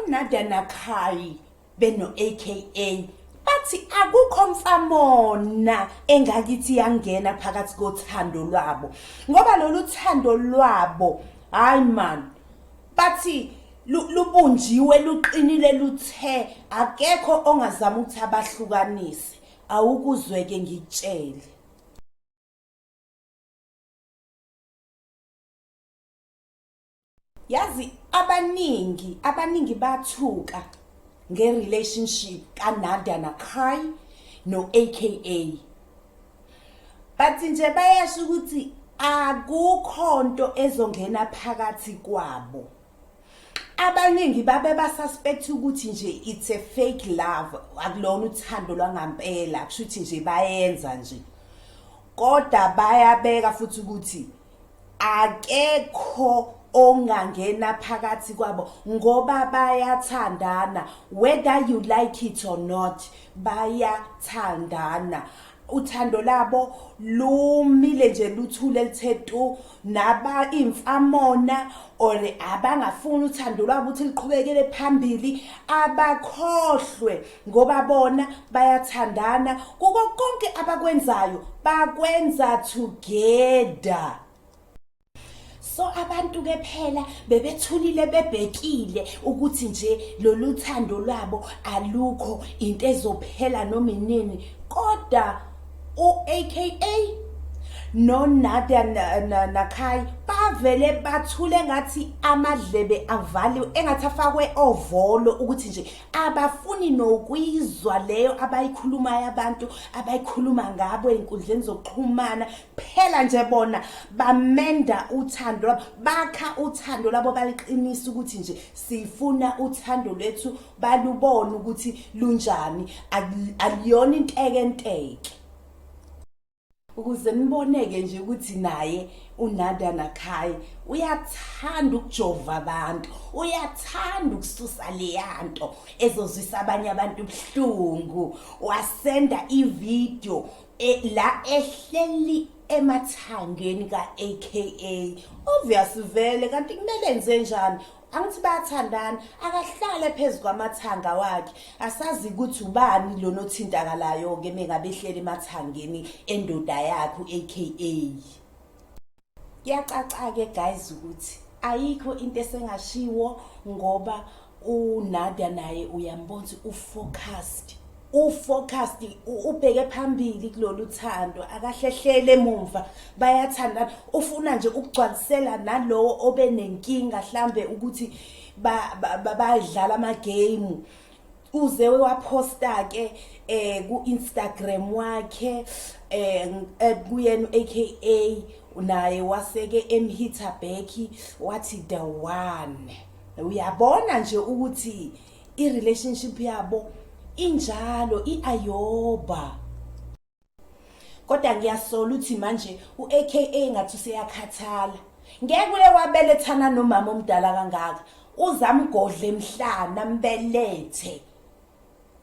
UNadia Nakai beno-AKA bathi akukho mfamona engakithi yangena phakathi kothando lwabo ngoba lolu thando lwabo hayi man bathi lubunjiwe luqinile luthe akekho ongazama ukuthi abahlukanise awukuzweke ngikutshele. Yazi abaningi abaningi bathuka nge-relationship kaNadia Nakai no-AKA. But nje bayasho ukuthi akukho nto ezongena phakathi kwabo. Abaningi babe basuspect ukuthi nje it's a fake love, akulona uthando lwangampela, kusho ukuthi nje bayenza nje. Kodwa bayabeka futhi ukuthi akekho ongangena phakathi kwabo ngoba bayathandana whether you like it or not bayathandana uthando labo lumile nje luthule lithe tu naba imfamona or abangafuni uthando lwabo ukuthi liqhubekele phambili abakhohlwe ngoba bona bayathandana kuko konke abakwenzayo bakwenza together. So abantu ke phela bebethulile bebhekile ukuthi nje lolu thando lwabo alukho into ezophela noma inini kodwa u-AKA noNadia Nakai bavele bathule ngathi amadlebe avaliwe engathi afakwe ovolo ukuthi nje abafuni nokwizwa leyo abayikhulumayo abantu abayikhuluma ngabo ey'nkundleni zokuxhumana phela nje bona bamenda uthando lwabo bakha uthando lwabo baliqinisa ukuthi nje sifuna uthando lwethu balubone ukuthi lunjani aliyona intekenteke. Ukuze niboneke nje ukuthi naye uNadia Nakai uyathanda ukujova abantu, uyathanda ukususa leyanto ezozwisa abanye abantu ubuhlungu. Wasenda ivideo e, la ehleli emathangeni ka-AKA. Obvious vele kanti kumele enze njani? Angithi bayathandana, akahlale phezu kwamathanga wakhe. Asazi ukuthi ubani lona othintakalayo-ke mengabe ehleli emathangeni endoda yakhe u-AKA. Kuyacaca-ke guys ukuthi ayikho into esengashiwo ngoba uNadia naye uyambona ukuthi u-focused ufocused ubheke phambili kulolu thando akahlehlele emumva bayathandana ufuna nje ukugcwalisela nalowo obenenkinga hlambe ukuthi bayadlala ama game uze waposta ke eh ku Instagram wakhe eh, eh kuyena aka naye waseke emhitha back wathi the one uyabona nje ukuthi i-relationship yabo injalo i-ayoba kodwa ngiyasola ukuthi manje u-AKA ngathi useyakhathala ngeke uye wabelethana nomama omdala kangaka uzamgodle emhlana mbelethe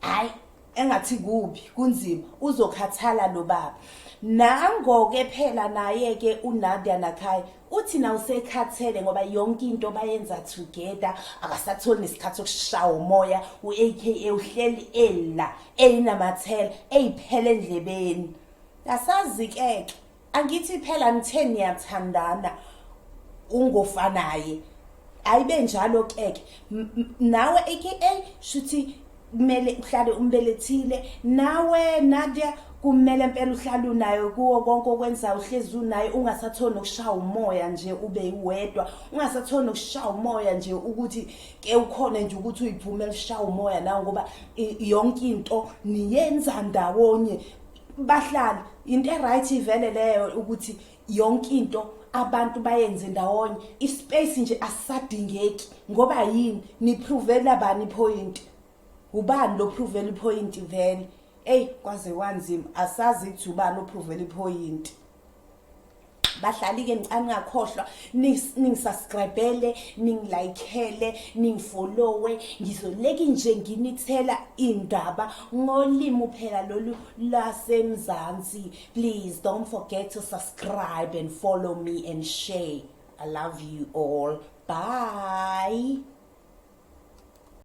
hayi engathi kubi kunzima uzokhathala lo baba nango-ke phela naye-ke uNadia Nakai uthi na usekhathele ngoba yonke into bayenza together akasatholi nesikhathi sokushaya umoya u-AKA uhleli ela eyinamathela eyiphela endlebeni asazi-ke ke angithi phela nithe niyathandana ungofanaye ayibe njalo keke nawe AKA shuthi kumele uhlale umbelethile nawe Nadia kumele impela uhlale unayo kuwo konke okwenzayo uhlezi unayo ungasatholi nokushaya umoya nje ube wedwa ungasatholi nokushaya umoya nje ukuthi ke ukhona nje ukuthi uyiphumele ushaya umoya nawe ngoba yonke into niyenza ndawonye bahlali into eright vele leyo ukuthi yonke into abantu bayenze ndawonye ispace nje asisadingeki ngoba yini niprovela bani point ubani lo provela ipoint vele ey kwaze kwanzima asazi ukuthi ubani oprovela ipoint bahlali ke ngicela ningakhohlwa ningisubscribele ningilaykhele ningifollowe ngizoleki nje nginithela indaba ngolimi phela lolu lasemzansi. Please don't forget to subscribe and follow me and share. I love you all. Bye.